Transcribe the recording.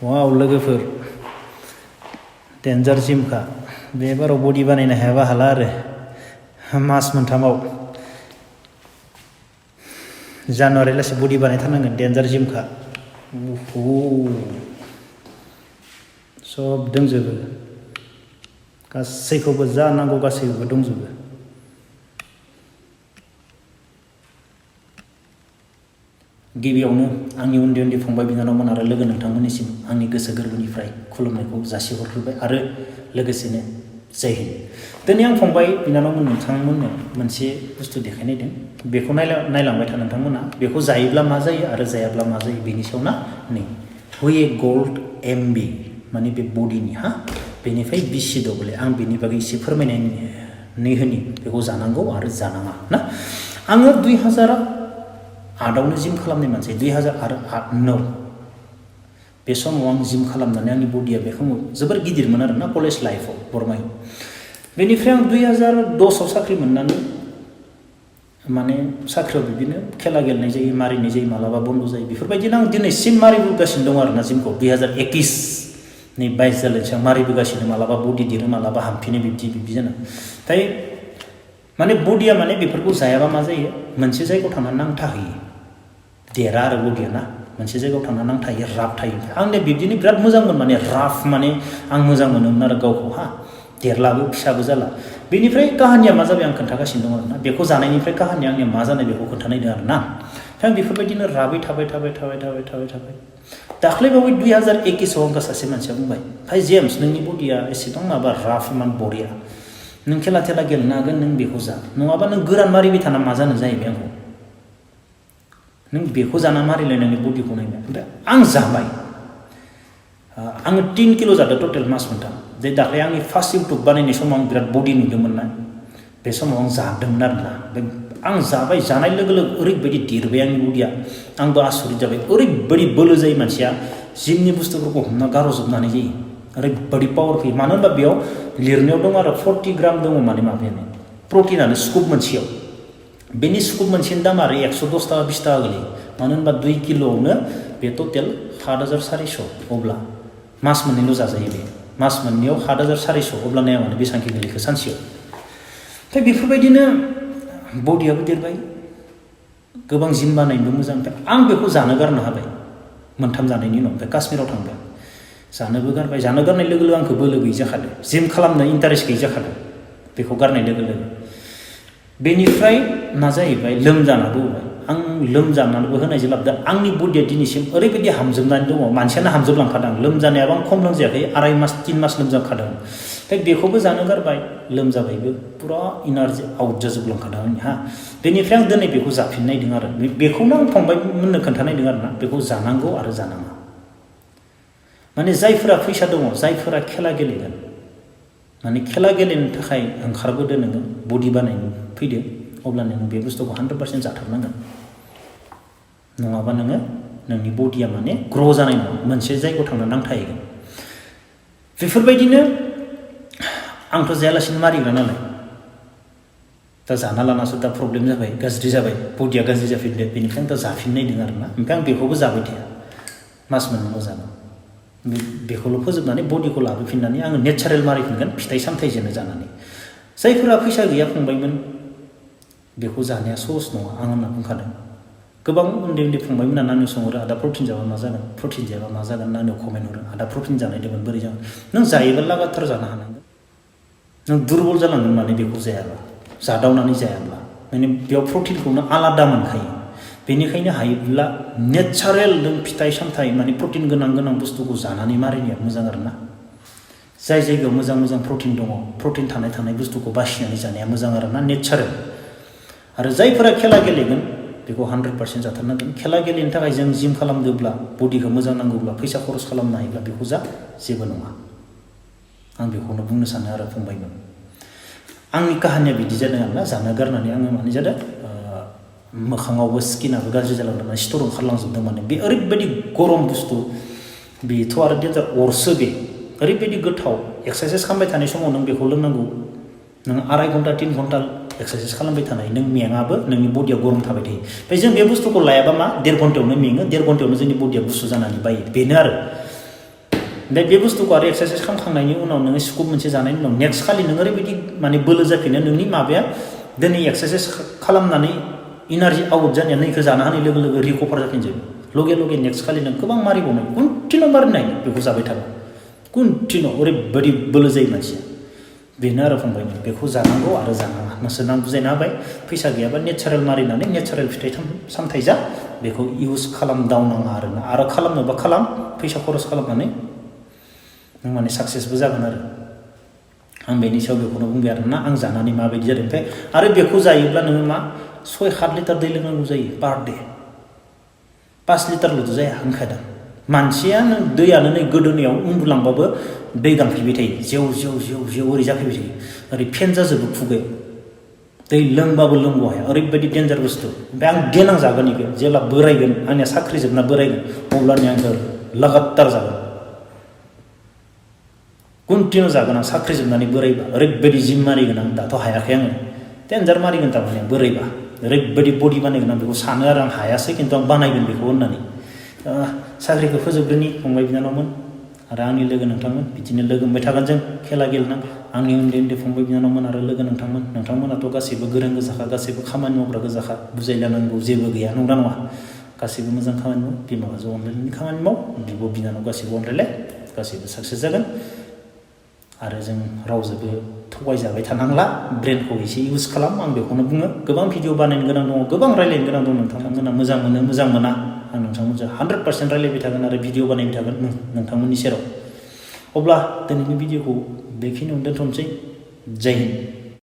वाव लोगोफोर डेन्जार जिमखा बे बाराव बडि बानायनो हायाबा हाला आरो मास मोनथामाव जानुवारि लासै बडि बानायथारनांगोन डेन्जार जिमखा सब दंजोबो गासैखौबो जा नांगौ गासैखौबो दंजोबो गिबियावनो आंनि उन्दै उन्दै फंबाय बिनानावमोन आरो लोगो नोंथांमोननिसिम आंनि गोसो गोरबोनिफ्राय खुलुमनायखौ जासिहरग्रोबाय आरो लोगोसेनो जय हिन्द दिनै आं फंबाय बिनानावमोन नोंथांमोननो मोनसे बुस्थु देखायनायदों बेखौ नायलांबाय था नोंथांमोना बेखौ जायोब्ला मा जायो आरो जायाब्ला मा जायो बेनि सायाव ना नै हुए गोल्ड एमबि माने बे बडिनि हा बेनिफ्राय बिसि दबले आं बेनि बागै एसे फोरमायनानै होनि बेखौ जानांगौ आरो जानाङा ना आङो 2008आवनो जिम खालामनाय मानसि 2008 बे समाव आं जिम खालामनानै आंनि बडिया बे समाव जोबोर गिदिरमोन आरो ना कलेज लाइफआव बरमायाव बेनिफ्राय आं 2010आव साख्रि मोननानै माने साख्रियाव बिदिनो खेला गेलेनाय जायो मारिनाय जायो मालाबा बन्द जायो बेफोरबायदिनो आं दिनैसिम मारिबोगासिनो दं आरो ना जिमखौ 2021 नि 22 जालायसै आं मारिबोगासिनो मालाबा बडि देरो मालाबा हामफिनो बिब्दि जाना ओमफ्राय माने बडिया माने बेफोरखौ जायाबा मा जायो मोनसे जायगायाव थांनानै नांथाहैयो देरा आरो बडिया ना मोनसे जायगायाव थांनानै नांथायो राफ थायो आंने बिब्दिनो बिराद मोजांमोन माने राफ माने आं मोजां मोनोमोन आरो गावखौ हा देरलाबो फिसाबो जाला बेनिफ्राय काहानिया मा जाबाय आं खोन्थागासिनो दं आरोना बेखौ जानायनिफ्राय काहानिया आंनिया मा जानाय बेखौ खोन्थानायदों आरोना आं बेफोरबायदिनो राबै थाबाय दाख्लैबावै 2021आव आंखौ सासे मानसिया बुंबाय भाइ जेम्स नोंनि बडिया एसेबां माबा राफ इमान बरिया नों खेला थेला गेलेनो हागोन नों बेखौ जा नङाबा नों गोरान मारिबाय थाना मा जानो जाहैबाय आंखौ नों बेखौ जाना मारिलाय नोंनि बडिखौ नायबाय ओमफ्राय आं जाबाय आङो 3 किल' जादों टटेल मास मोनथाम जे दाख्लै आंनि फार्स्ट इउटुब बानायनाय समाव आं बिराद बडि नुदोंमोन ना बे समाव आं जादोंमोन आरोना आं जाबाय जानाय लोगो लोगो ओरैबायदि देरबाय आंनि बडिया आंबो आसरित जाबाय ओरैबायदि बोलो जायो मानसिया जिमनि बुस्थुफोरखौ हमना गार'जोबनानै जायो ओरैबायदि पावार फैयो मानो होनबा बेयाव लिरनायाव दं आरो 40 ग्राम दङ माने माबायानो प्रटिनानो स्कुप मोनसेयाव बेनि स्कुप मोनसेनि दामा आरो 110 थाखा 20 थाखा गोलैयो मानो होनबा 2 किल'आवनो बे टटेल 7400 अब्ला मास मोननैल' जाजायो बे मास मोननैयाव 7400 अब्ला नाया माने बेसेबांखि गोलैखो सानसेयाव ओमफ्राय बेफोरबायदिनो बडियाबो देरबाय गोबां जिम बानायनोबो मोजां आं बेखौ जानो गारनो हाबाय मोनथाम जानायनि उनाव ओमफ्राय काश्मीराव थांबाय जानोबो गारबाय जानो गारनाय लोगो लोगो आंखौ बोलो गैयै जाखादों जिम खालामनो इन्टारेस्ट गैयै जाखादों बेखौ गारनाय लोगो लोगो बेनिफ्राय मा जाहैबाय लोमजानाबो होबाय आं लोमजानानैबो होनायजों लाबोदों आंनि बडिया दिनैसिम ओरैबायदि हामजोबनानै दङ मानसियानो हामजोबलांखादों लोमजानायाबो आं खम लोमजायाखै 2.5 मास 3 मास लोमजाखादों ओमफ्राय बेखौबो जानो गारबाय लोमजाबायबो पुरा इनार्जि आउट जाजोबलांखादों आंनि हा बेनिफ्राय आं दिनै बेखौ जाफिननायदों आरो बेखौनो आं फंबायमोननो खोन्थानायदों आरोना बेखौ जानांगौ आरो जानाङा माने जायफोरा फैसा दङ जायफोरा खेला गेलेगोन माने खेला गेलेनो थाखाय ओंखारबोदो नोङो बडि बानायनो फैदो अब्ला नों बे बुस्थुखौ 100% जाथारनांगोन नङाबा नोङो नोंनि बडिया माने ग्र' जानाय नङा मोनसे जायगायाव थांना नांथाहैगोन बेफोरबायदिनो आंथ' जायालासिनो मारिग्रा नालाय दा जाना लानासो दा प्रब्लेम जाबाय गाज्रि जाबाय बडिया गाज्रि जाफिनदो बेनिफ्राय आं दा जाफिननायदों आरोना ओमफ्राय आं बेखौबो जाबाय थाया मास मोननैल' जानो बेखौल' फोजोबनानै बडिखौ लाबोफिननानै आङो नेचारेल मारिफिनगोन फिथाइ सामथाइजोंनो जानानै जायफोरा फैसा गैया फंबायमोन बेखौ जानाया सहस नङा आं होनना बुंखादों गोबां उन्दै उन्दै फंबायमोना आंनो सोंहरो आदा प्रटिन जाबा मा जागोन प्रटिन जाबा मा जागोन आंनो कमेन्ट हरो आदा प्रटिन जानायदोंमोन बोरै जागोन नों जायोबा लागाथार जानो हानांगोन नों दुरबल जालांगोन माने बेखौ जायाबा जादावनानै जायाब्ला माने बेयाव प्रटिनखौनो आलादा मोनखायो बेनिखायनो हायोब्ला नेचारेल नों फिथाइ सामथाइ माने प्रटिन गोनां बुस्थुखौ जानानै मारिनाया मोजां आरोना जाय जायगायाव मोजां प्रटिन दङ प्रटिन थानाय बुस्थुखौ बासिनानै जानाया मोजां आरोना नेचारेल आरो जायफोरा खेला गेलेगोन बेखौ 100% जाथारनांगोन खेला गेलेनो थाखाय जों जिम खालामदोंब्ला बडिखौ मोजां नांगौब्ला फैसा खरस खालामनो हायोब्ला बेखौ जा जेबो नङा आं बेखौनो बुंनो सानो आरो फंबायमोन आंनि काहानिया बिदि जादों आरोना जानो गारनानै आङो माने जादों मोखाङावबो स्किनाबो गाज्रि जालांदों माने सिथर ओंखारलांजोबदों माने बे ओरैबायदि गरम बुस्थु बेथ' आरो डेन्जार अरसो बे ओरैबायदि गोथाव एक्सारसाइस खालामबाय थानाय समाव नों बेखौ लोंनांगौ नों 2.5 घन्टा 3 घन्टा एक्सारसाइस खालामबाय थानाय नों मेङाबो नोंनि बडिया गरम थाबाय थायो ओमफ्राय जों बे बुस्थुखौ लायाबा मा 1.5 घन्टायावनो मेङो 1.5 घन्टायावनो जोंनि बडिया गुसु जानानै बायो बेनो आरो ओमफ्राय बे बुस्थुखौ आरो एक्सारसाइज खालामखांनायनि उनाव नोङो स्कुप मोनसे जानायनि उनाव नेक्स्ट खालि नोङो ओरैबायदि माने बोलो जाफिनो नोंनि माबाया दिनै एक्सारसाइज खालामनानै इनार्जि आउट जानाया नैखौ जाना होनाय लोगो लोगो रिकभार जाफिनजोबो लगे लगे नेक्स्ट खालि नों गोबां मारिबावनो कन्टिनिउ मारिनाय बेखौ जाबाय थागोन कन्टिनिउ ओरैबायदि बोलो जायो मानसिया बेनो आरो फंबाय बेखौ जानांगौ आरो जानाङा नोंसोरनो आं बुजायना होबाय फैसा गैयाबा नेचारेल मारिनानै नेचारेल फिथाइ सामथाइ जा बेखौ इउज खालामदावनाङा आरो खालामनोबा खालाम फैसा खरस खालामनानै नों माने साक्सेसबो जागोन आरो आं बेनि सायाव बेखौनो बुंबाय आरोना आं जानानै माबायदि जादों ओमफ्राय आरो बेखौ जायोब्ला नोङो मा 6-7 लिटार दै लोंनांगौ जायो पार डे 5 लिटारल'थ' जाया होनखादों मानसिया दैयानो नै गोदोनायाव उन्दुलांबाबो दै गांफैबाय थायो जेव जेव जेव जेव ओरै जाफैबाय थायो ओरै फेन जाजोबो खुगायाव दै लोंबाबो लोंगौ हाया ओरैबायदि डेन्जार बुस्थु ओमफ्राय आं देनां जागोन बेखौ जेब्ला बोरायगोन आंनिया साख्रि जोबना बोरायगोन अब्लानिया आंखौ लागातार जागोन कन्टिनिउ जागोन आं साख्रि जोबनानै बोरायबा ओरैबायदि जिम मारिगोन आं दाथ' हायाखै आङो डेन्जार मारिगोन थारमाने बोरायबा ओरैबायदि बडि बानायगोन आं बेखौ सानो आरो आं हायासै खिन्थु आं बानायगोन बेखौ होननानै साख्रिखौ फोजोबग्रोनि फंबाय बिनानावमोन आरो आंनि लोगो नोंथांमोन बिदिनो लोगो मोनबाय थागोन जों खेला गेलेना आंनि उन्दै उन्दै फंबाय बिनानावमोन आरो लोगो नोंथांमोनाथ' गासैबो गोरों गोजाखा गासैबो खामानि मावग्रा गोजाखा बुजायलायनांगौ जेबो गैया नंगौना नङा गासैबो मोजां खामानि माव बिमा बाजौ अनलायनायनि खामानि माव बिब' बिनानाव गासैबो अनलायलाय गासैबो साक्सेस जागोन आरो जों रावजोंबो थगायजाबाय थानांला ब्रेनखौ एसे इउज खालाम आं बेखौनो बुङो गोबां भिडिअ बानायनो गोनां दङ गोबां रायलायनो गोनां दं नोंथांमोना मोजां मोनो मोजां मोना आं नोंथांमोनजों 100% रायलायबाय थागोन आरो भिडिअ बानायबाय थागोन नोंथांमोननि सेराव अब्ला दिनैनि भिडिअखौ बेखिनियावनो दोनथ'नोसै जय हिन्द